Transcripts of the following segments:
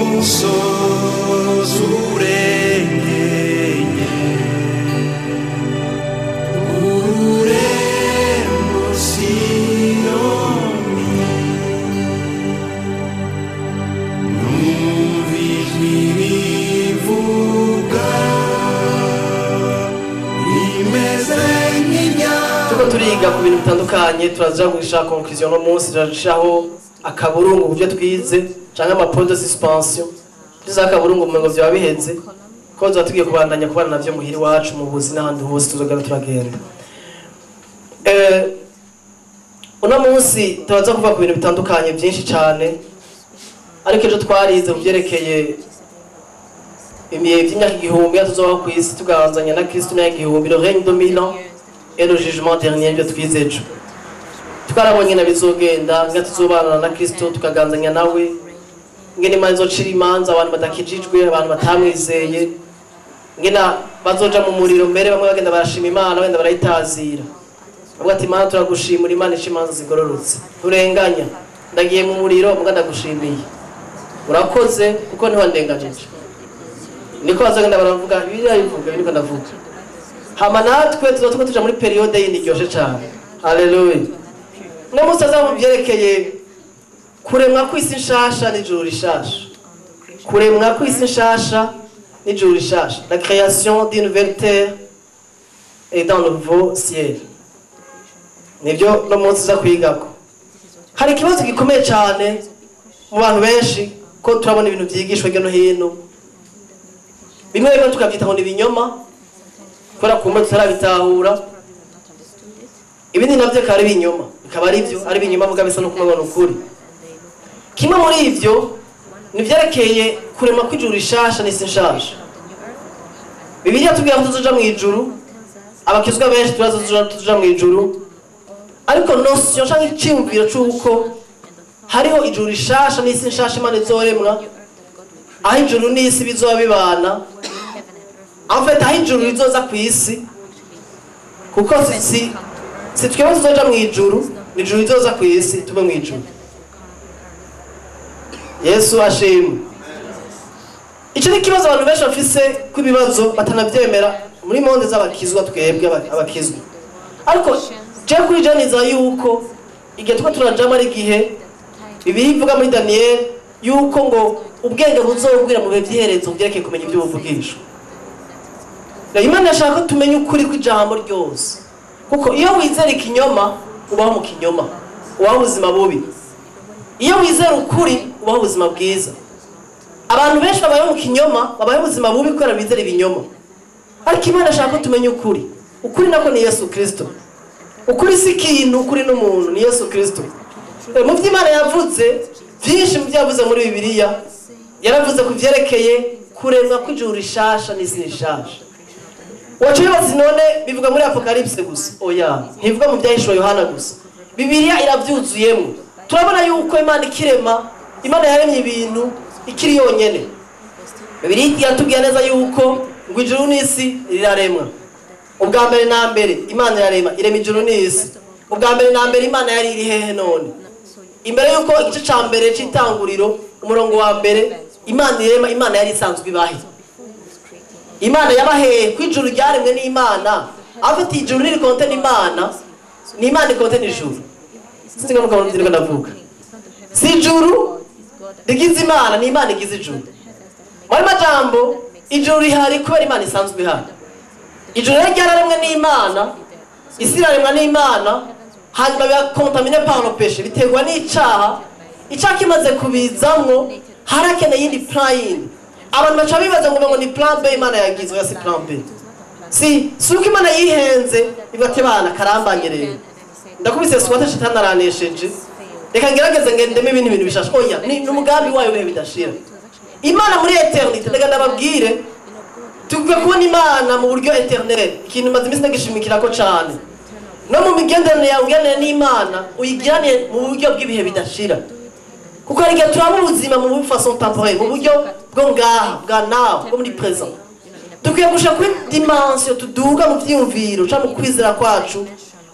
Umusozi urengeye ururembo Siyoni, numva ijwi rivuga rimeze nk'irya. Turiko turiga ku bintu bitandukanye, turaja gushaka conclusion no munsi, turashaho akaburungu ku byo twize canke ama point de suspension. Tuza akaburungu mu ngo vyoba biheze, ko tuba tugiye kubandanya kubana navyo muhira iwacu, mu buzi n'ahandi hose tuzogenda turagenda. Uno munsi turaza kuvuga ku bintu bitandukanye byinshi cane, ariko ejo twarize ku vyerekeye ibihe vy'imyaka 1000 tuzobaho kw'isi tuganzanya na Kristo imyaka 1000, le règne de 1000 ans et le jugement dernier. Ibyo twize ejo twarabonye na bizogenda nga tuzobana na Kristo tukaganzanya nawe, ngene Imana izocira imanza abantu badakijijwe, abantu batamwizeye, ngena bazoja mu muriro. Mbere bamwe bagenda barashima Imana, bagenda barayitazira, bavuga ati: "Imana turagushimura, Imana ica imanza zigororotse, turenganya, ndagiye mu muriro muga ndagushimiye, urakoze kuko ntiwandenganije." Niko bazogenda baravuga, Bibiliya bivuga, niko ndavuga. Hama natwe tuzoba turiko tuja muri période yindi iryoshe cane. Haleluya! Uno munsi aza mu vyerekeye kuremwa kw'isi nshasha n'ijuru rishasha, kuremwa kw'isi nshasha n'ijuru rishasha, la création d'une nouvelle terre et d'un nouveau ciel. Nibyo no munsi uza kwigako. Hari ikibazo gikomeye cyane mu bantu benshi, ko turabona ibintu vyigishwa hirya no hino, bimwe bimwe tukavyita ngo ni ibinyoma kubera kumbe tutarabitahura, ibindi navyo akaba ari ibinyoma, bikaba ari byo ari ibinyoma muga bisa no kumwe ukuri. Kimwe muri ivyo ni ivyerekeye kurema kw'ijuru rishasha n'isi nshasha. Bibiliya tubwira ko tuzoja mu ijuru, abakizwa benshi turaza tuzoja mu ijuru, ariko notion canke iciyumviro c'uko hariho ijuru rishasha n'isi nshasha Imana izoremwa, aho ijuru n'isi bizoba bibana, en fait aho ijuru rizoza ku isi, kuko si twebwe tuzoja mu ijuru, ni ijuru rizoza ku isi tube mu ijuru. Yesu ashimwe! Ico ni ikibazo abantu benshi bafise kw'ibibazo batanavyemera muri monde z'abakizwa, twebwe abakizwa. Ariko je kuri je niza yuko igihe tuko turajamo ari igihe Bibiliya ivuga muri Daniel yuko ngo ubwenge buzogwira mu bihe vy'iherezo byerekeye kumenya ibyo buvugishwa. Rero Imana yashaka ko tumenya ukuri kw'ijambo ryose, kuko iyo wizera ikinyoma ubaho mu kinyoma, ubaho ubuzima bubi. Iyo wizera ukuri ubaho ubuzima bwiza. Abantu benshi babayeho mu kinyoma, babayeho ubuzima bubi kubera bizera ibinyoma. Ariko Imana ashaka ko tumenya ukuri. Ukuri nako ni Yesu Kristo. Ukuri si ikintu, ukuri n'umuntu, ni Yesu Kristo. Mu byo Imana yavuze byinshi, mu byo yavuze muri Bibiliya, yaravuze ku vyerekeye kuremwa kw'ijuru rishasha n'isi rishasha. Waca wibaza: none bivuga muri Apocalypse gusa? Oya, ntibivuga mu Byahishuwe Yohana gusa, Bibiliya iravyuzuyemo. Turabona yuko Imana ikirema, Imana yaremye ibintu ikiri yonyene. Bibiliya iratubwira neza yuko ngo ijuru n'isi riraremwa. Ubwa mbere na mbere Imana irarema, irema ijuru n'isi. Ubwa mbere na mbere Imana yari iri hehe none? Imbere yuko igice ca mbere c'Itanguriro, umurongo wa mbere, Imana irema, Imana yari isanzwe ibahe? Imana yabaheye ko ijuru ryaremwe n'Imana? Afite ijuru riri konte n'Imana, ni Imana ikonte n'ijuru. Sinzi ko mukabona ibyo ndavuga. Si ijuru rigize Imana, ni Imana igize ijuru. Muri majambo, ijuru rihari kubera Imana isanzwe ihari. Ijuru rero ryararemwe n'Imana, isi iraremwa n'Imana, hanyuma biba contaminé par le péché, biterwa n'icaha. Icaha kimaze kubizamwo, harakeneye iyindi plan yindi. Abantu baca bibaza ngo ni plan B Imana yagize. Oya, si plan B. Si uko Imana yihenze ivuga ati: "Bana karambanye rero, ndakubise swata, shetani aranesheje, reka ngerageze ngendemo ibindi bintu bishasha." Oya, ni umugambi wayo bihe bidashira. Imana muri éternité, reka ndababwire, tugwe kubona Imana mu buryo éternel. Ikintu maze iminsi ndagishimikirako cane, no mu migenderanire yawe uganira n'Imana, uyigirane mu buryo bw'ibihe bidashira, kuko hari igihe turaba ubuzima mu façon temporaire, mu buryo bwo ngaha bwa nawe, bwo muri présent. Dukwiye gushika kuri dimension tuduga mu vyiyumviro canke mu kwizera kwacu,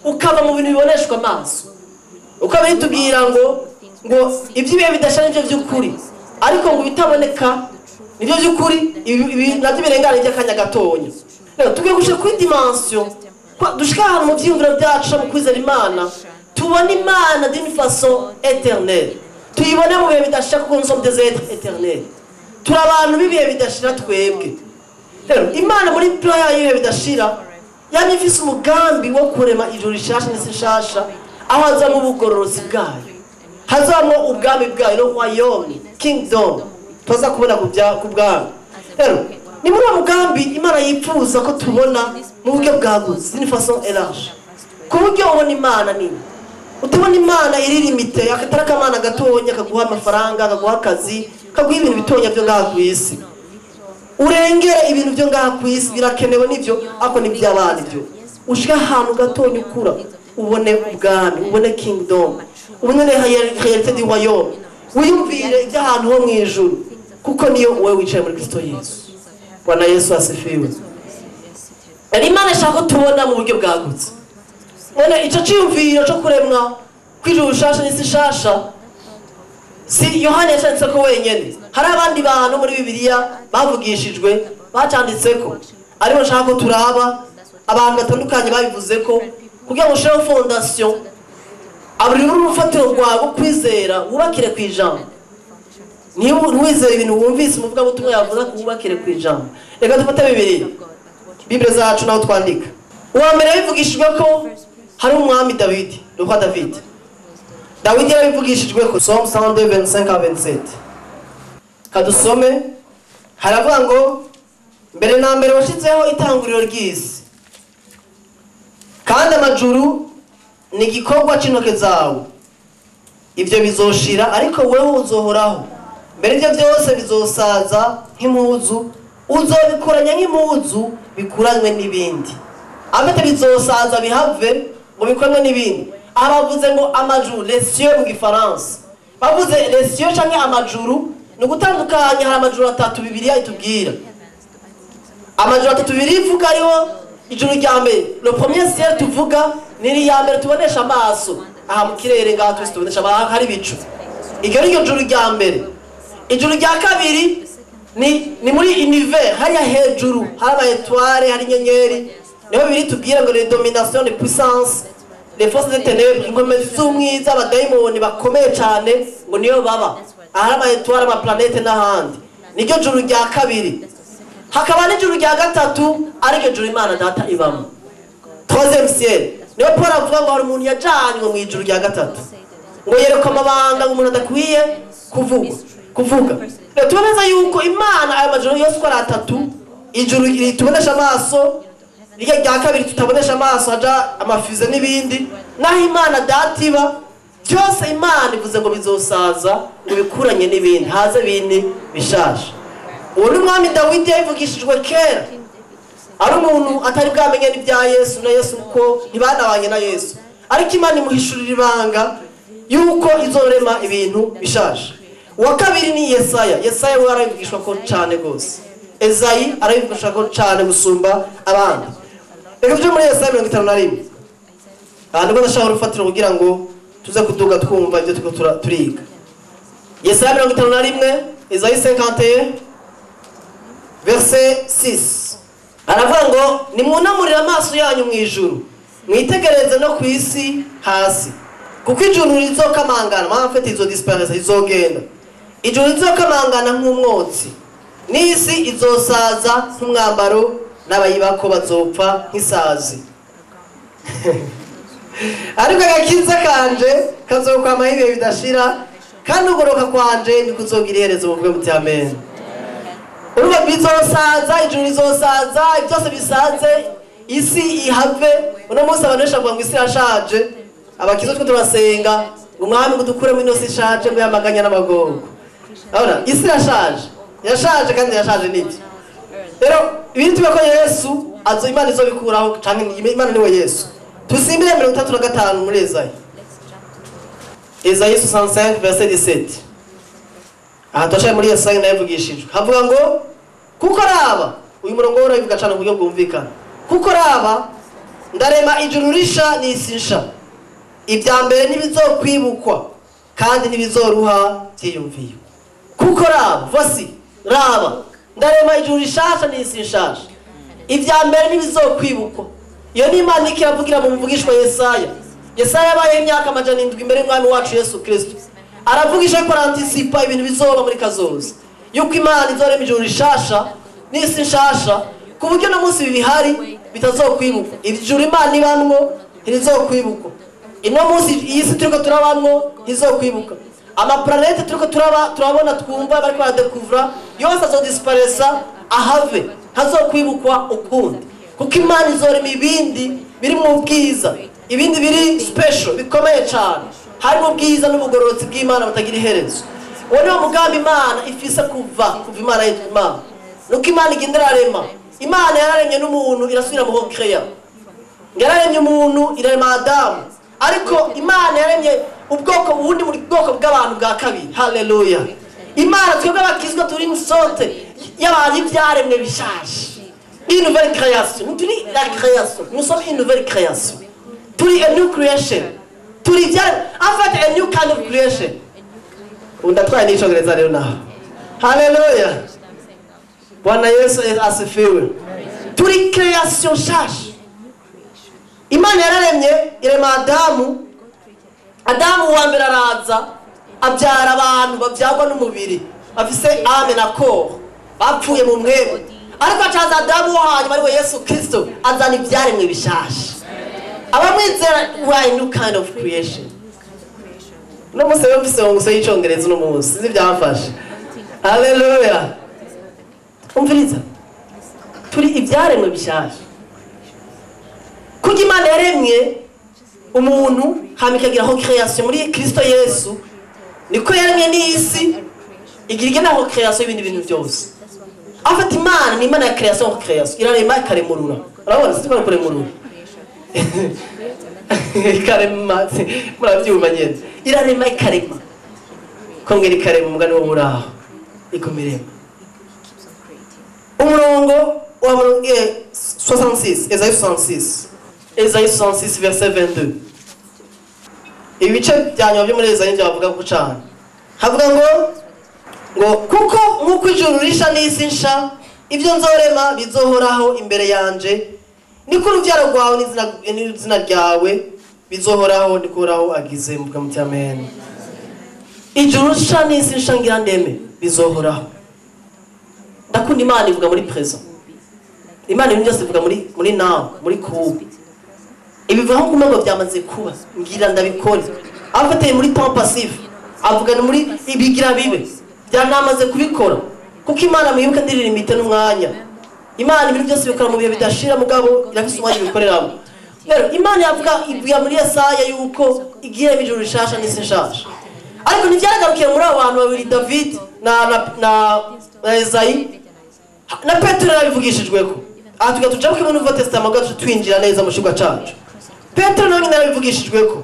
ukava mu bintu biboneshwa amaso, ukaba bitubwira ngo ivy'ibihe bidashira nivyo vy'ukuri. Ariko ngo ibitaboneka nibyo by'ukuri, ibi nabyo birengana iby'akanya gatonya. Rero tugiye gushika kuri dimension, dushika ahantu mu vyiyumviro byacu mu kwizera Imana, tubona Imana d'une façon éternelle, tuyibone mu bihe bidashira, kuko nous sommes des êtres éternels, turi abantu b'ibihe bidashira twebwe. Rero Imana muri plan yayo y'ibihe bidashira yamye ifise umugambi wo kurema ijuru rishasha n'isi nshasha, aho hazamo ubugororotsi bwayo, hazamo ubwami bwayo, le royaume, kingdom, tuza kubona ku bwami. Rero ni muri uwo mugambi Imana yifuza ko tubona mu buryo bwagutse, d'une façon large, ku buryo ubona Imana nini, utabona Imana iri limitée, akatari akamana gatonya kaguha amafaranga, kaguha akazi, kaguha ibintu bitonya byo ngaha ku isi. Urengere ibintu byo ngaha ku isi, birakenewe nibyo, ariko ni iby'abana ibyo. Ushike ahantu gatonya ukura, ubone ubwami, ubone kingdom, ubone réalité du royaume, wiyumvire iby'ahantu ho mu ijuru, kuko niyo wowe wicaye muri Kristo Yesu. Bwana Yesu asifiwe. Rero Imana ishaka ko tubona mu buryo bwagutse. None ico ciyumviro co kuremwa kw'ijuru shasha n'isi shasha si Yohana yacanditse ko wenyene, hari abandi bantu muri Bibiliya bavugishijwe bacanditseko, aribo nshaka ko turaba, abantu batandukanye babivuze ko, kugira ngo ushireho fondation, aburi urufatiro rwawe rwo kwizera wubakire ku ijambo. Niba ntiwizere ibintu wumvise umuvugabutumwa yavuze, ko wubakire ku ijambo. Reka dufate Bibiliya, Bible zacu naho twandika. Uwa mbere yabivugishijwe ko hari umwami Dawidi, le roi David. Dawidi yarabivugishijwe ko, Psaume 102, 25 à 27. Kadusome. Haravuga ngo: "Mbere na mbere washizeho itanguriro ry'isi, kandi amajuru ni igikorwa c'intoke zawe. Ibyo bizoshira, ariko wewe uzohoraho. Mbere ibyo byose bizosaza nk'impuzu, uzobikuranya nk'impuzu, bikuranywe n'ibindi." Amete bizosaza bihave ngo bikoranywe n'ibindi. Aha bavuze ngo amajuru, les cieux mu Gifaransa. Bavuze les cieux canke amajuru, ni ugutandukanya. Hari amajuru atatu Bibiliya itubwira, amajuru atatu Bibiliya ivuga. Ariho ijuru rya mbere, le premier ciel tuvuga, ni iriya mbere tubonesha amaso aha mu kirere ngaha twese tubonesha amaso, hari ibicu. Iryo ni ryo juru rya mbere. Ijuru rya kabiri ni muri univers hariya hejuru, hari ama étoiles, hari inyenyeri. Niho Bibiliya itubwira ngo les dominations, les puissances, les forces de ténèbres, inkomezi z'umwiza, abadayimoni bakomeye cyane, ngo niyo baba ahari ama étoiles, amaplanètes n'ahandi. Niryo juru rya kabiri. Hakaba n'ijuru rya gatatu, ariryo juru Imana Data ibamo, troisième ciel. Niyo Paul avuga ngo hari umuntu yajanywe mu ijuru rya gatatu, ngo yerekwa amabanga ngo umuntu adakwiye kuvuga. Rero tubona neza yuko Imana aya majuru yose uko ari atatu, ijuru ritubonesha amaso, irya rya kabiri tutabonesha amaso, haja amafusées n'ibindi, naho Imana Data iba, byose Imana ivuze ngo bizosaza, ngo bikuranye n'ibindi, haze ibindi bishasha. Uwo ni umwami Dawidi yabivugishijwe kera, ari umuntu atari bwamenye n'ibya Yesu na Yesu, kuko ntibanabanye na Yesu, ariko Imana imuhishurira ibanga yuko izorema ibintu bishaje. Uwa kabiri ni Yesaya. Yesaya we arabivugishwa ko cyane rwose, Ezayi arabivugishwa ko cyane gusumba abandi. Reka tuje muri Yesaya 51. Aha nibwo ndashaka urufatiro kugira ngo tuze kuduga twumva ibyo turiko turiga. Yesaya 51, Ezayi 51, verset 6, aravuga ngo: "Nimwunamurire amaso yanyu mu ijuru, mwitegereze no ku isi hasi, kuko ijuru rizokamangana." En fait izo disparaître, izogenda. "Ijuru rizokamangana nk'umwotsi, n'isi izosaza nk'umwambaro, n'abayibako bazopfa nk'isazi. Ariko agakiza kanje kazokwamaho ibihe bidashira, kandi ugoroka kwanje ntikuzogira iherezo." Muvuge muti amen. Urumva bizosaza, ijuru rizosaza, byose bisaze, isi ihave. Uno munsi abantu benshi bavuga ngo isi irashaje. Abakizo twe turasenga ngo umwami ngo dukuremo ino si ishaje, ngo yamaganya n'amagongo. Urabona isi irashaje, irashaje kandi irashaje nibyo. Rero ibindi tuba ko Yesu azo, Imana izobikuraho, canke Imana niwe Yesu. Tusimbire 65 muri Ezayi, Ezayi 65 verset 17. Aha twacaye muri Yesaya, nayavugishijwe. Havuga ngo: "Kuko raba," uyu murongo wo urabivuga cyane mu buryo bwumvikana, "kuko raba, ndarema ijuru risha n'isi nsha. Ibya mbere ntibizokwibukwa, kandi ntibizoruha byiyumviye." Kuko raba, voici, raba, ndarema ijuru rishasha n'isi nshasha, ibya mbere ntibizokwibukwa. Iyo ni Imana iriko iravugira mu muvugishwa Yesaya. Yesaya yabayeho imyaka 700 imbere y'umwami wacu Yesu Kristo. Aravugisha ko arantisipa ibintu bizoba muri kazoza, yuko Imana izorema ijuru rishasha n'isi nshasha, ku buryo no munsi bihari bitazokwibukwa. Ijuru Imana ibamwo ntirizokwibukwa. Ino munsi iyi si turiko turabamwo ntizokwibuka. Amaplanete turiko turabona twumva bariko baradekuvura yose azodisiparesa ahave, ntazokwibukwa ukundi, kuko Imana izorema ibindi biri mu bwiza, ibindi biri special bikomeye cyane, harimo ubwiza n'ubugororotsi bw'Imana butagira iherezo. Uwo niwo mugambi Imana ifise kuva Imana yitwa Imana. Nuko Imana igenda irarema. Imana yararemye n'umuntu irasubira mu creya. Yararemye umuntu irarema Adamu, ariko Imana yaremye ubwoko ubundi muri bwoko bw'abantu bwa kabiri. Haleluya. Imana twebwe abakizwa turi musote y'abantu ibyaremwe bishaje, une nouvelle création. Nous turi la création, nous sommes une nouvelle création, turi a new creation, turi en fait a new kind of creation. Undatwaye n'icongereza rero naho. Haleluya. Bwana Yesu asifiwe. Turi création nshasha. Imana yararemye irema Adamu. Adamu wa mbere araza abyara abantu babyagwa n'umubiri, bafise âme na corps, bapfuye mu mwebwe. Ariko acaza Adamu wo hanyuma ariwe Yesu Kristo, azana ibyaremwe bishasha. Abamwizera we are a new kind of creation. No munsi rero mfise ngo y'icongereza uno munsi sinzi byamfashe. Haleluya. Umviriza, turi ibyaremwe bishasha. Kuko Imana yaremye umuntu hama ikagira création muri Kristo Yesu, niko yaremye n'isi igira igena création y'ibindi bintu byose. Afata Imana ni Imana ya création, création irarema ikaremurura. Urabona siko kuremurura ikarema, murabyumva nyene, irarema ikarema, kongera ikarema, umugani wo muraho ikumirema. Umurongo wa 66, Esaïe 66, Esaïe 66 verset 22. Ibice bya nyuma byo muri Esaïe byavuga ko cyane havuga ngo kuko nkuko ijuru risha n'isi nsha, ibyo nzorema bizohoraho imbere yanje, niko urubyaro rwawe n'izina ryawe bizohoraho, niko Uhoraho agize. Muvuga muti amen. Ijuru risha n'isi nsha ngira ndeme bizohoraho. Ndakunda Imana ivuga muri présent. Imana ibintu byose ivuga muri now, muri kubu. Ibivaho kumwe ngo byamaze kuba, ngira ndabikore. Afateye muri temps passif, avuga muri ibigira bibe, byanamaze kubikora. Kuko Imana mwibuka ndiririmite n'umwanya. Imana ibintu byose bikora mu bihe bidashira, mugabo irafise umwanya ibikoreramo. Rero Imana yavuga ivuga muri Yesaya yuko igiye ijuru rishasha n'isi nshasha. Ariko ntibyaragarukiye muri abo bantu babiri, David na Esayi na Petero yarabivugishijweko. Aha tuga tujabuke muri Nouveau Testament gacu twinjira neza mu shigwa cacu. Petero nawe nyine yarabivugishijweko.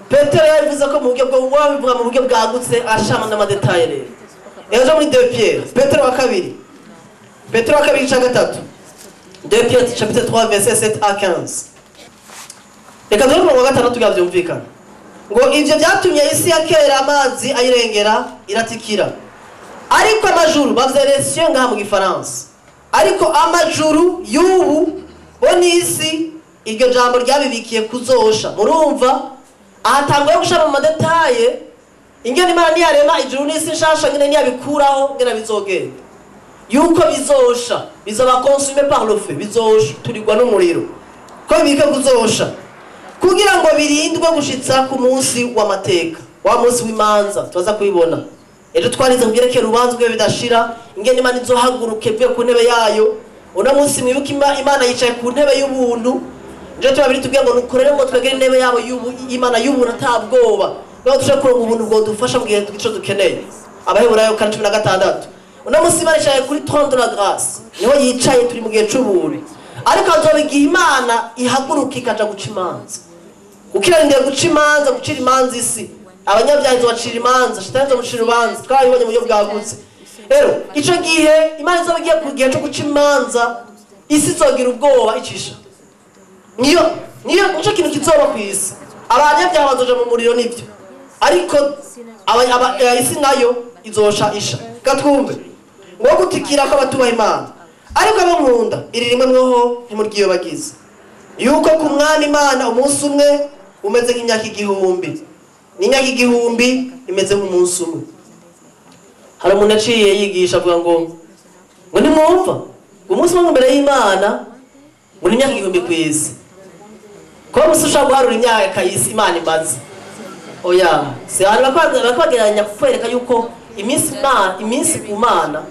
Petero yabivuze ko mu buryo bwo wabivuga mu buryo bwagutse, ashama n'amadetaye rero. Ejo muri 2 Pierre, Petero wa kabiri. Petero wa kabiri ca 3. 2 Pierre chapitre 3 verset 7 à 15. Reka dore umurongo wa 6 tugavyumvikana. Ngo ivyo byatumye isi ya kera amazi ayirengera iratikira. Ariko amajuru, bavuze les cieux ngaha mu gifaransa, ariko amajuru y'ubu bo n'isi iryo jambo ryabibikiye kuzosha. Murumva ahatanguye gushira mu madetaye ingene Imana niyarema ijuru n'isi nshasha, ngene niyabikuraho, ngene bizogenda, yuko bizosha, bizoba consumé par le feu, bizosha turirwa n'umuriro, ko bibike kuzosha kugira ngo birindwe gushitsa ku munsi w'amateka, wa munsi w'imanza tuza kubibona ejo. Twarize kubyerekeye urubanza rwe bidashira, ingene Imana izohaguruka ivuye ku ntebe yayo. Uno munsi mwibuke Imana yicaye ku ntebe y'ubuntu. Nje tubabiri tubwiye ngo nukorere ngo twegere intebe yabo y'Imana y'ubuntu atabwoba, ngo dushobore kuronka ubuntu bwo dufasha mu gihe ico dukeneye. Abaheburayo 4:16. Uno munsi Imana yicaye kuri trône de la grâce, niho yicaye, turi mu gihe c'ubuntu. Ariko hazoba igihe Imana ihaguruka ikaja guca imanza, kuko irarindiriye guca imanza, gucira imanza isi. Abanyabyaha izobacira imanza, shitani izomucira urubanza, twabibonye mu buryo bwagutse. Rero ico gihe Imana izoba igiye ku gihe co guca imanza, isi izogira ubwoba icisha. Niyo nico kintu kizoba ku isi. Abanyabyaha bazoja mu muriro nivyo, ariko isi nayo izosha isha. Gatwumve ngo gutikira ko abatubaha Imana, ariko abo nkunda iri rimwe mwoho ntimuryiyobagize, yuko ku Mwami Imana umunsi umwe umeze nk'imyaka igihumbi, n'imyaka igihumbi imeze nk'umunsi umwe. Hari umuntu aciye yigisha avuga ngo nimwumva umunsi umwe imbere y'Imana ngo ni imyaka igihumbi ku isi. Kuba musi ushobora guharura imyaka y'isi Imana imaze, oya si abantu bakwagereranya kukwereka yuko iminsi ku Mana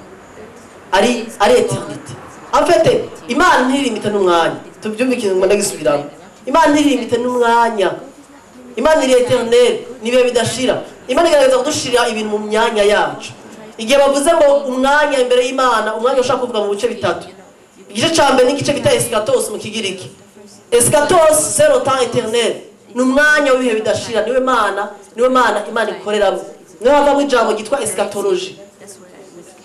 ari eternity. En fait Imana ntiririmita n'umwanya, tubyumve ikintu ngo ndagisubiramo. Imana ntiririmita n'umwanya, Imana iri eternel, nibihe bidashira. Imana igaragaza kudushira ibintu mu myanya yacu. Igihe bavuze ngo umwanya imbere y'Imana, umwanya ushaka kuvuga mu bice bitatu. Igice ca mbere n'igice bita eschatos mu Kigiriki. Eschatos c'est le temps éternel, ni umwanya w'ibihe bidashira, niwe Mana, niwe Mana Imana ikoreramo. Niho havamo ijambo ryitwa eschatologie,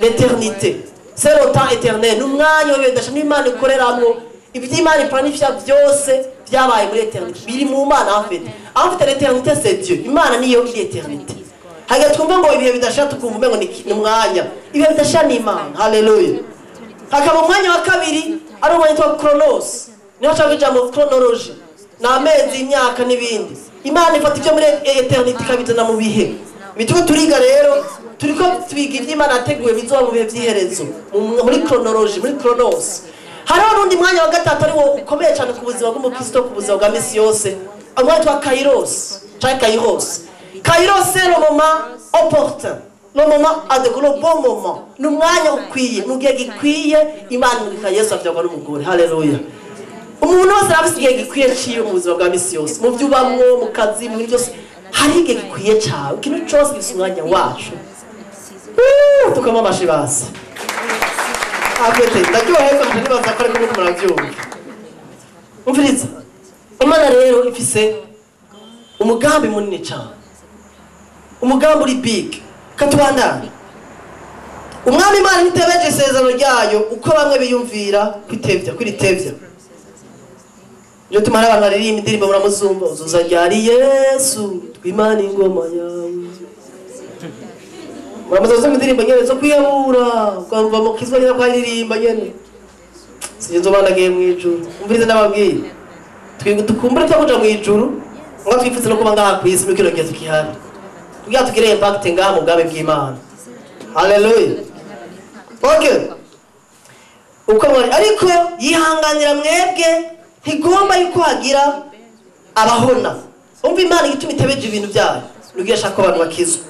l'éternité, c'est le temps éternel, ni umwanya w'ibihe bidashira, niwe Imana ikoreramo. Ibyo Imana iplanifia byose byabaye muri éternité, biri mu Mana. En fait l'éternité c'est Dieu, Imana niyo iri éternité. Hagati twumva ngo ibihe bidashira tukumva umengo ni umwanya, ibihe bidashira ni Imana. Haleluya. Hakaba umwanya wa kabiri ari umwanya witwa chronos, niho cyangwa ijambo chronologie, ni amezi, imyaka n'ibindi. Imana ifata ibyo muri eternité ikabizana mu bihe. Bituma turiga rero turiko twiga ibyo Imana yateguye bizoba mu bihe by'iherezo, muri chronologie, muri chronos. Hariho n'undi mwanya wa gatatu ari wo ukomeye cyane ku buzima bw'umukristo, ku buzima bwa misi yose, umwanya witwa kairos cyangwa kairos. Kairos c'est le moment opportun, le moment adéquat, le bon moment, ni umwanya ukwiye, mu gihe gikwiye Imana imurika Yesu avyagwa n'umugore. Haleluya. Umuntu wese arafise igihe gikwiye ciwe mu buzima bwa misi yose, mu vyubamwo, mu kazi, mu bintu byose, hari igihe gikwiye cawe. Ikintu cose gifise umwanya wacu. Tukama amashi basi. Afete ndaryoherwa ntibaza ko ariko nuko muravyumva. Umviriza, Imana rero ifise umugambi munini cyane, umugambi uri big. Katubandane. Umwami Imana ntitebeje isezerano ryayo uko bamwe biyumvira kwitevya, kwiritevya. Njo tumara abantu baririmba indirimbo muramuzumva, uzuza ryari Yesu twimana ingoma yawe. Muramuza indirimbo nyene zo kwiyabura, ukumva mukizwa nyene kwaririmba nyene. Sinzi ubana nagiye mu ijuru. Umvirize ndababwiye, dukumbure twakuja mu ijuru, ngo twipfutse no kuba ngaha kw'isi muri kino gihe tukihari, kugira tugire impact ngaha mu bwami bw'Imana. Haleluya. Okay. Uko mwari ariko yihanganira mwebwe, ntigomba yuko hagira abahona. Umva Imana igituma itebeje ibintu byayo, nugiye ashaka ko abantu bakizwa,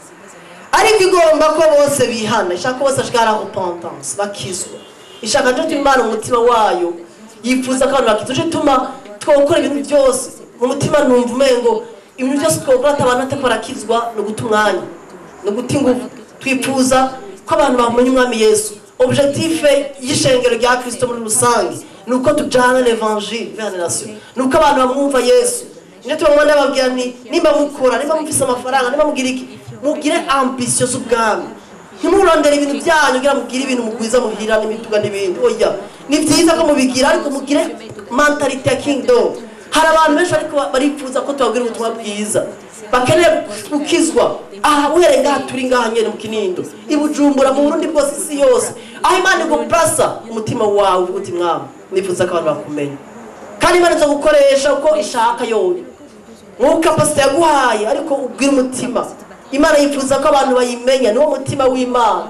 ariko igomba ko bose bihana, ishaka ko bose bashikara repentance bakizwa. Ishaka cyo Imana umutima wayo yifuza ko abantu bakizwa. Cyo tuma twokora ibintu byose mu mutima, numva umengo ibintu byose twokora abantu batakorakizwa no guta umwanya no guta ingufu. Twifuza ko abantu bamenya Umwami Yesu. Objectif y'ishengero rya Kristo muri rusange ni uko tujana l'évangile vers les nations, ni uko abantu bamwumva Yesu. Niyo tubamwa ndababwira nti nimba mukora, nimba mufise amafaranga, nimba mugira iki, mugire ambition z'ubwami. Ntimurondere ibintu byanyu kugira mugire ibintu mugwiza muhira n'imituga n'ibindi. Oya, ni byiza ko mubigira, ariko mugire mentality ya kingdom. Hari abantu benshi ariko barifuza ko tubabwira ubutumwa bwiza, bakeneye gukizwa. Aha uhereye ngaha turi ngaha nyene mu Kinindo, i Bujumbura, mu Burundi bwose, isi yose, aho Imana iguplasa umutima wawe uvuga uti Mwami nifuza ko abantu bakumenya. Kandi Imana izogukoresha uko ishaka yoyo, nk'uko capacity yaguhaye, ariko ubwira umutima. Imana yifuza ko abantu bayimenya, niwo mutima w'Imana.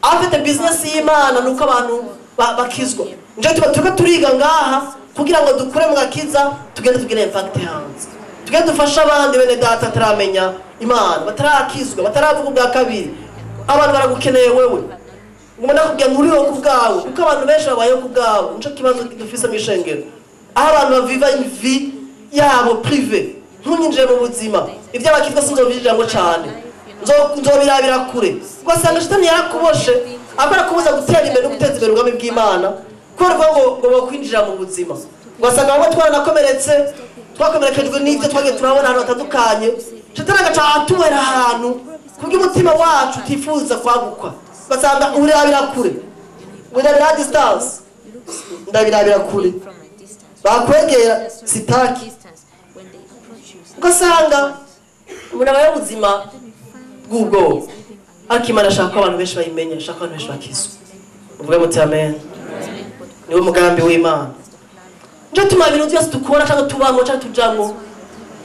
Afite business y'Imana nuko abantu bakizwa. Nje tuba turiko turiga ngaha kugira ngo dukure mu gakiza, tugende tugire impact hanze, tugende dufashe abandi bene data bataramenya Imana, batarakizwa, bataravuga ubwa kabiri. Abantu baragukeneye wewe, ngomba nakubwira nturiho ku bwawe, kuko abantu benshi babayeho ku bwabo. Nico kibazo dufise mu ishengero, aho abantu baviva vie yabo privé. Ntunyinjire mu buzima, ibyo abakizwa sinzobyinjiramo cyane, nzobirabira kure. Ugasanga shitani yarakuboshe, akora kubuza gutera imbere no guteza imbere ubwami bw'Imana, kubera ngo bakwinjira mu buzima. Ugasanga bamwe twaranakomeretse, twakomerekejwe n'ibyo twagiye turabona ahantu hatandukanye. Shitani agaca atuwera ahantu kubw'umutima wacu utifuza kwagukwa. Ugasanga urabira kure, urabira distance, ndabirabira kure, bakwegera sitaki. Ugasanga umuntu abaye ubuzima bw'ubwoba. Ariko Imana ashaka ko abantu benshi bayimenya, ashaka ko abantu benshi bakizwa. Uvuge muti amen. Niwo mugambi w'Imana. Nje tuma ibintu byose dukora cyangwa tubamo cyangwa tujamwo,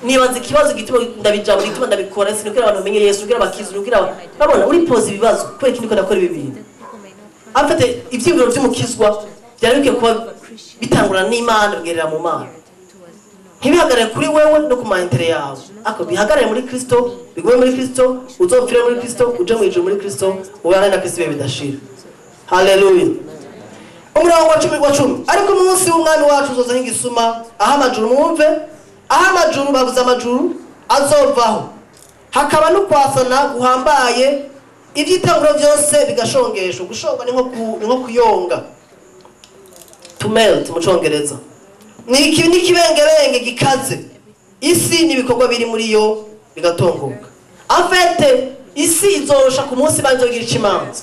nibaza ikibazo gituma ndabijamwo, gituma ndabikora, sinukira abantu bamenye Yesu, kugira bakizwe, kugira babona uri poza ibibazo kubera iki ndiko ndakora ibi bintu. Afite ivyiyumviro vy'umukizwa byari bikwiye kuba bitangura n'Imana bigerera mu Mana, ntibihagarare kuri wewe no ku maentere yawe, ariko bihagarare muri Kristo, bigume muri Kristo, uzopfire muri Kristo, uje mu ijuru muri Kristo, ubane na Kristo ibihe bidashira. Haleluya. Umurongo wa 10 ariko umunsi w'umwami wacu uzoza nk'igisuma, aho amajuru, mwumve, aho amajuru, bavuze amajuru azovaho, hakaba no kwasana guhambaye, ibyitanguro byose bigashongeshwa. Gushonga ni nko kuyonga, to melt mu Congereza. Ni ikibengebenge gikaze, isi n'ibikorwa biri muri yo bigatongoka. Afete isi izosha ku munsi banzogira ikimanza,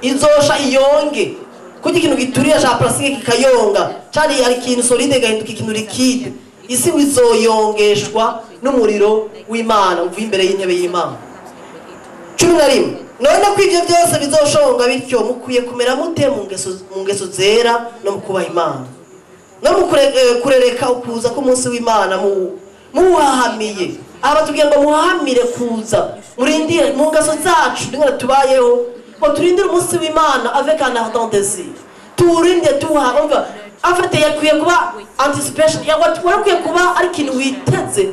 izosha iyonge, kuko ikintu gituriye ca plastique kikayonga, cari ari ikintu solide gahinduka ikintu liquide. Isi izoyongeshwa n'umuriro w'Imana uvuye imbere y'intebe y'Imana. 11 none ko ivyo byose bizoshonga bityo, mukwiye kumera mute mu ngeso zera no mu kubaha Imana, no mu kurereka ukuza k'umunsi w'Imana muhahamiye. Aba tubwiye ngo muhahamire kuza, murindire mu ngeso zacu nimwe tubayeho, ngo turindire umunsi w'Imana avec un ardent désir, turinde tuha umva. Afite yakwiye kuba anticipation, yakwiye kuba ari ikintu witeze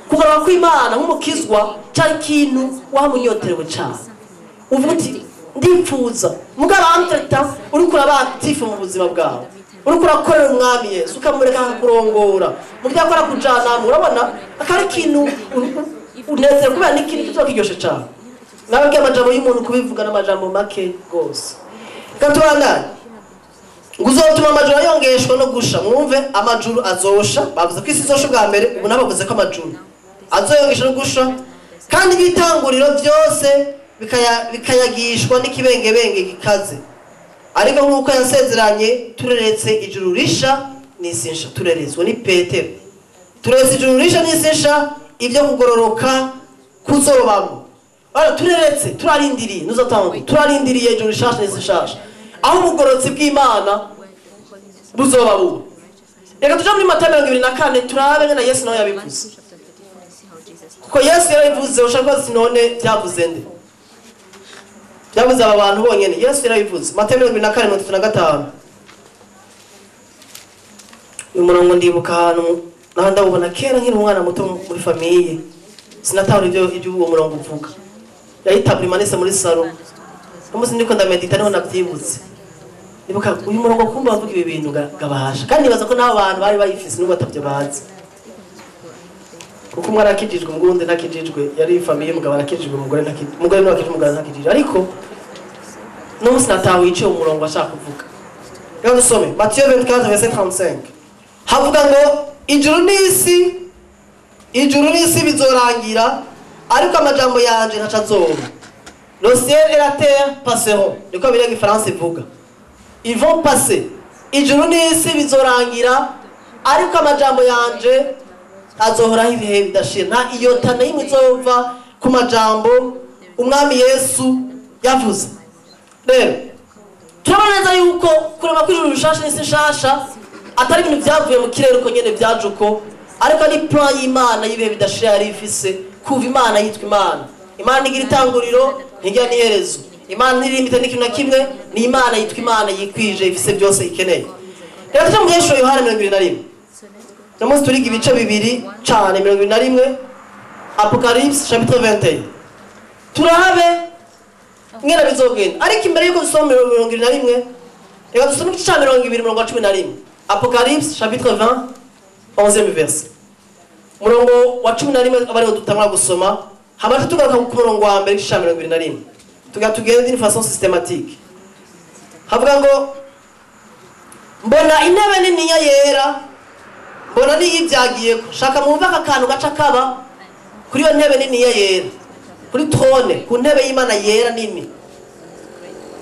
kugaruka kw'Imana nk'umukizwa, cyari ikintu wamunyoterewe cyane, uvuga uti ndipfuza. Mugabo entre-temps uriko uraba actif mu buzima bwawe, uriko urakorera umwami Yesu, ukamureka akakurongora mu byo akora kujana, urabona akaba ari ikintu unezero, kubera n'ikintu kizoba kiryoshe cyane. Nababwiye amajambo y'umuntu kubivuga n'amajambo make rwose. Reka tubandanye. Ngo uzotuma amajuru ayongeshwa no gusha. Mwumve, amajuru azosha, bavuze ko isi izosha bwa mbere, ubu nabo bavuze ko amajuru azoyongesha no gusha, kandi ibitanguriro byose bikayagishwa n'ikibengebenge gikaze. Ariko nk'uko yasezeranye, tureretse ijuru risha n'isi nsha. Tureretswe ni Petero, tureretse ijuru risha n'isi nsha, ibyo kugororoka kuzobamo. Tureretse, turarindiriye, nuzatanga, turarindiriye ijuru rishasha n'isi nshasha, aho ubugororotsi bw'Imana buzoba buba. Reka tuje muri Matayo 24 turabe ngena Yesu nawe yabivuze, kuko Yesu yarabivuze. Ushaka ko none byavuze nde? Byavuze aba bantu bonyene. Yesu yarabivuze. Matayo 24:35. Uyu murongo ndibuka ahantu naho ndawubona kera nkiri umwana muto muri famille, sinatahura ibyo uwo murongo uvuga. Yayitabura imanitse muri salo, umunsi ndiko ndamedita niho nabyibutse. Nibuka uyu murongo kumva bavuga ibi bintu gabahasha, kandi nibaza ko n'abo bantu bari bayifise n'ubu batavyo bazi, kuko umwe arakijijwe, umugundi ntakijijwe, yari famille, umugabo arakijijwe, umugore ntakijijwe, umugore ntakijijwe, umugabo ntakijijwe. Ariko n'umunsi natahuye ico umurongo ashaka kuvuga. Reka dusome Matthieu 24:35. Havuga ngo ijuru n'isi bizorangira, ariko amajambo yanje ntaco azoba. Le ciel et la terre passeront. Niko biri mu Gifaransa ivuga. Ils vont passer. Ijuru n'isi bizorangira, ariko amajambo yanje azohoraho ibihe bidashira. Nta iyota na imwe izova ku majambo umwami Yesu yavuze. Rero turabona neza yuko kurema kw'ijuru rishasha n'isi nshasha atari ibintu byavuye mu kirere uko nyene byaje uko, ariko ni plan y'Imana y'ibihe bidashira yari ifise kuva Imana yitwa Imana. Imana igira itanguriro ntigira n'iherezo. Imana ntirimita n'ikintu na kimwe, ni Imana yitwa Imana yikwije ifise byose ikeneye. Reka tuje mu Yesu Yohana 21. No munsi turiga ibice bibiri cane, 21 Apocalypse chapitre 21. Turabe ngena bizogenda. Ariko imbere yuko dusoma 21, reka dusome igice ca 20:11. Apocalypse chapitre 20 11e verset. Murongo wa 11 abariho dutangura gusoma, hamaze tugaruka ku murongo wa mbere igice ca 21. Tuga tugende d'une façon systématique. Havuga ngo mbona intebe niniya yera, mbona niyibyagiyeko. Shaka mwumve aka kantu gaca kaba kuri iyo ntebe niniya yera, kuri trône, ku ntebe y'Imana yera nini.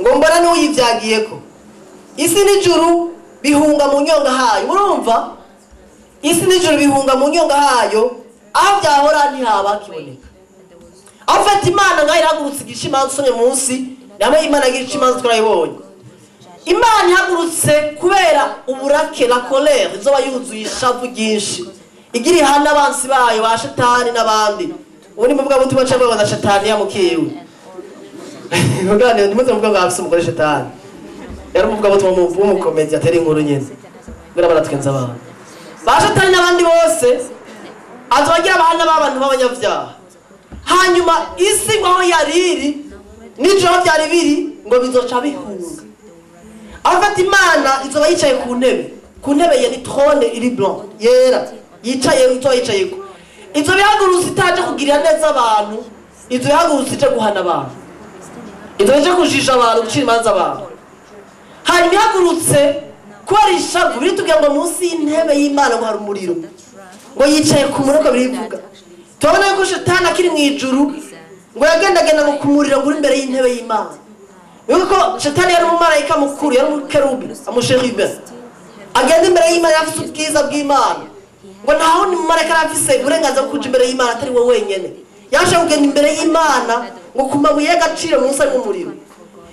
Ngo mbona n'uyibyagiyeko, isi n'ijuru bihunga mu nyonga hayo. Murumva, isi n'ijuru bihunga mu nyonga hayo, aho byahora ntihaba kiboneka. Afata Imana ngaho irahagurutse igica imanza, usomye munsi namwe Imana igica imanza twarayibonye. Imana ihagurutse kubera uburake, la colère, izoba yuzuye ishavu ryinshi, igira ihana abansi bayo ba shetani n'abandi. Ubu ni muvuga butumwa cyangwa na shetani yamukiwe muganire, ntimuze muvuga ngo afise umugore shetani. Yari umuvuga butumwa w'umukomedi atera inkuru nyene bwira baratwenza abantu ba shetani n'abandi bose, azobagira abahana b'abantu b'abanyabyaha. Hanyuma isi ngo aho yari iri n'ijoro byari biri ngo bizoca bihunga. Afata Imana izoba yicaye ku ntebe, ku ntebe ya ni trône iri blanc yera, yicaye, izoba yicayeko. Izo bihagurutse itaje kugirira neza abantu, izo bihagurutse ije guhana abantu, izo ije kujisha abantu, gucira imanza abantu. Hanyuma ihagurutse kubera ishavu, biritubwira ngo munsi y'intebe y'Imana ngo hari umuriro, ngo yicaye ku muriro birivuga. Turabona yuko shetani akiri mu ijuru ngo yagendagenda ngo ku muriro ngo uri imbere y'intebe y'Imana. Wibuke ko shetani yari umumarayika mukuru, yari umukerubi, umuchérubin, agenda imbere y'Imana, afise ubwiza bw'Imana, ngo nta wundi mumarayika yari afise uburenganzira bwo kuja imbere y'Imana atari we wenyene. Yaje kugenda imbere y'Imana ngo ku mabuye y'agaciro munsi harimo umuriro.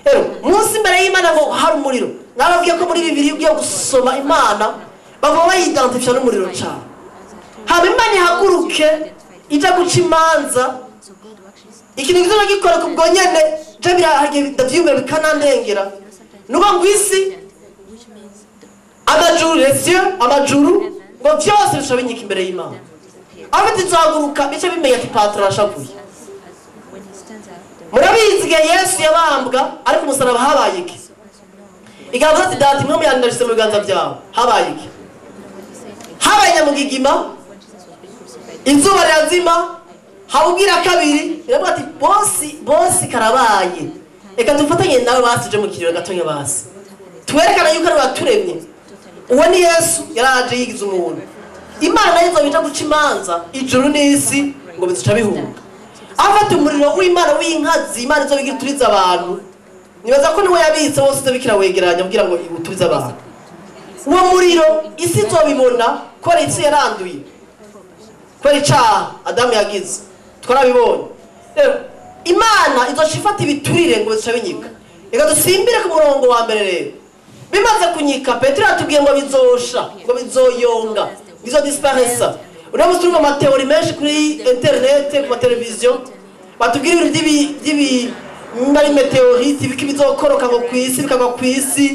Rero munsi imbere y'Imana ngo hari umuriro. Narababwiye ko muri Bibiliya ugiye gusoma Imana baguma bayidentifia n'umuriro cane. Haba Imana ihaguruke ija guca imanza, ikintu kizoba gikora ku bwo nyene je birahagiye ndavyiyumvira bikanandengera, nuko ngo isi, amajuru, les cieux, amajuru ngo vyose bica binyika imbere y'Imana. Afite izohaguruka bice bimenya ati patron arashavuye. Murabizi igihe Yesu yabambwa ariko umusaraba habaye iki? Igavuze ati: "Data, imwe muyandashyize mu biganza byawe." Habaye iki? Habaye nyamugigima, izuba rirazima. Habubwira kabiri iravuga ati: "Bosi, bosi, karabaye, reka dufatanye nawe basije mu kiriro gatonya, basi twerekana yuko ari waturemye." Uwo ni Yesu yaraje yigize umuntu. Imana nayo izoba guca imanza, ijuru n'isi ngo bizica bihunga. Afata umuriro w'Imana w'inkazi, Imana izoba igira iturize abantu. Nibaza ko niwe yabitse wose, uzobikira wegeranya kugira ngo uturize abantu. Uwo muriro isi izobibona kubera isi yaranduye kubera icaha Adamu yagize, twarabibonye. Rero Imana izoca ifata ibiturire ngo bizica binyika. Reka dusimbire ku murongo wa mbere. Rero bimaze kunyika, Petero yatubwiye ngo bizosha, ngo bizoyonga, bizodisparaissa. Uno munsi turi mu mathéories menshi kuri internet, ku mateleviziyo, batubwira ibintu by'ibi nimba ari météorite, ibiki bizokoroka ngo ku isi, bikagwa ku isi,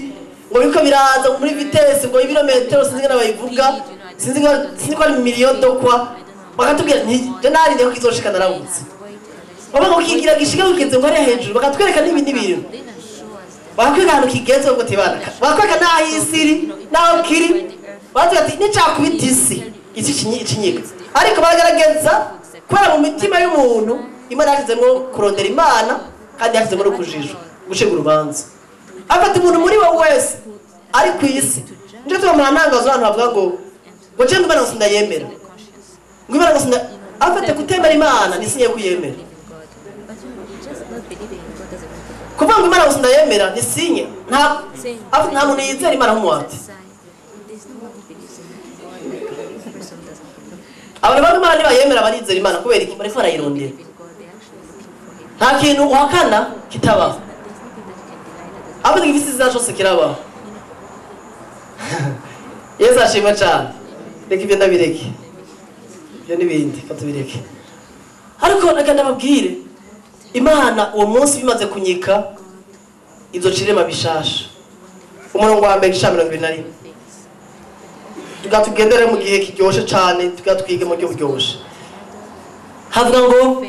ngo biriko biraza muri vitesse ngo ibirometero, sinzi ingene babivuga, sinzi ko ari million de quoi. Bakatubwira nti je narinde ko kizoshika naramutse bavuga ngo kigira gishika kigeze ngo hariya hejuru, bakatwereka n'ibindi bintu, bakwereka ahantu kigeze ngo tibana, bakwereka n'aho isi iri n'aho kiri. Bavuga ati nicakubita isi, isi ikinyika. Ariko baragerageza kubera mu mitima y'umuntu Imana yashyizemo kurondera Imana, kandi yashyizemo no kujijwa gucibwa urubanza. Afata umuntu muri we wese ari ku isi. Nicyo tuba murantangaza abantu bavuga ngo je ngo Imana ngo sindayemera, ngo Imana ngo sinda. Afite kutemera Imana ni signe kuyemera. Kuvuga ngo Imana ngo sindayemera ni signe. Nta muntu yizera Imana nk'umuhati. Abantu bamwe Imana ntibayemera, barizera Imana. Kubera iki? Bariko barayirondera. Nta kintu uhakana kitabaho. Afite igifisi izina cyose kirabaho. Yesu ashimwe cyane. Reka ibyo ndabireke, ibyo n'ibindi reka tubireke. Ariko reka ndababwire, Imana uwo munsi bimaze kunyika izoca irema bishasha. Umurongo wa mbere, igice 21. Tuga tugendere mu gihe kiryoshe cyane, tuga twige mu buryo buryoshe. Havuga ngo: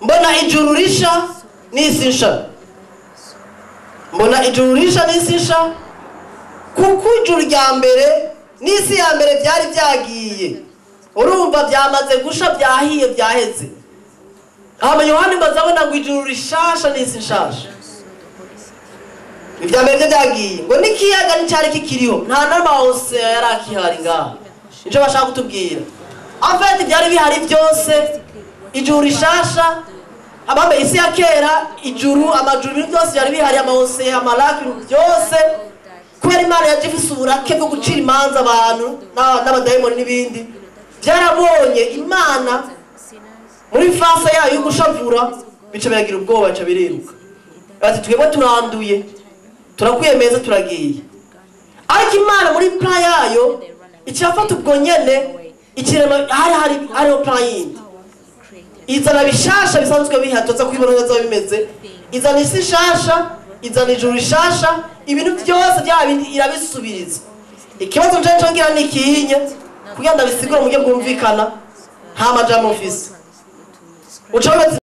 "Mbona ijuru risha n'isi nsha, mbona ijuru risha n'isi nsha, kuko ijuru rya mbere n'isi ya mbere byari byagiye." Urumva byamaze gusha, byahiye, byaheze. Hama Yohani ngo azabona ngo ijuru rishasha n'isi nshasha, ibya mbere byo byagiye, ngo n'ikiyaga nticyari kikiriho, nta n'amawose yari akihari ngaha. Nicyo bashaka kutubwira. En fait byari bihari byose, ijuru rishasha, abambe isi ya kera, ijuru, amajuru, ibintu byose byari bihari, amawose, amalaki, ibintu byose. Kubera Imana yaje ifise uburake bwo gucira imanza abantu n'abadayimoni n'ibindi byarabonye Imana. Muri phase yayo yo gushavura, bica biragira ubwoba, bica biriruka, bati: "Twebwe turanduye, turakwiyemeza, turagiye." Ariko Imana muri plan yayo ikirafata ubwo nyene, ikirema hari hariho plan yindi, izana bishasha bisanzwe bihari, tuza kubibona neza bimeze. Izana isi nshasha, izana ijuru rishasha, ibintu byose bya bindi irabisubiriza. Ikibazo nje nco ngira ni ikihinye kugira ndabisigure mu buryo bwumvikana, nta majambo mfise. Uca wibaza.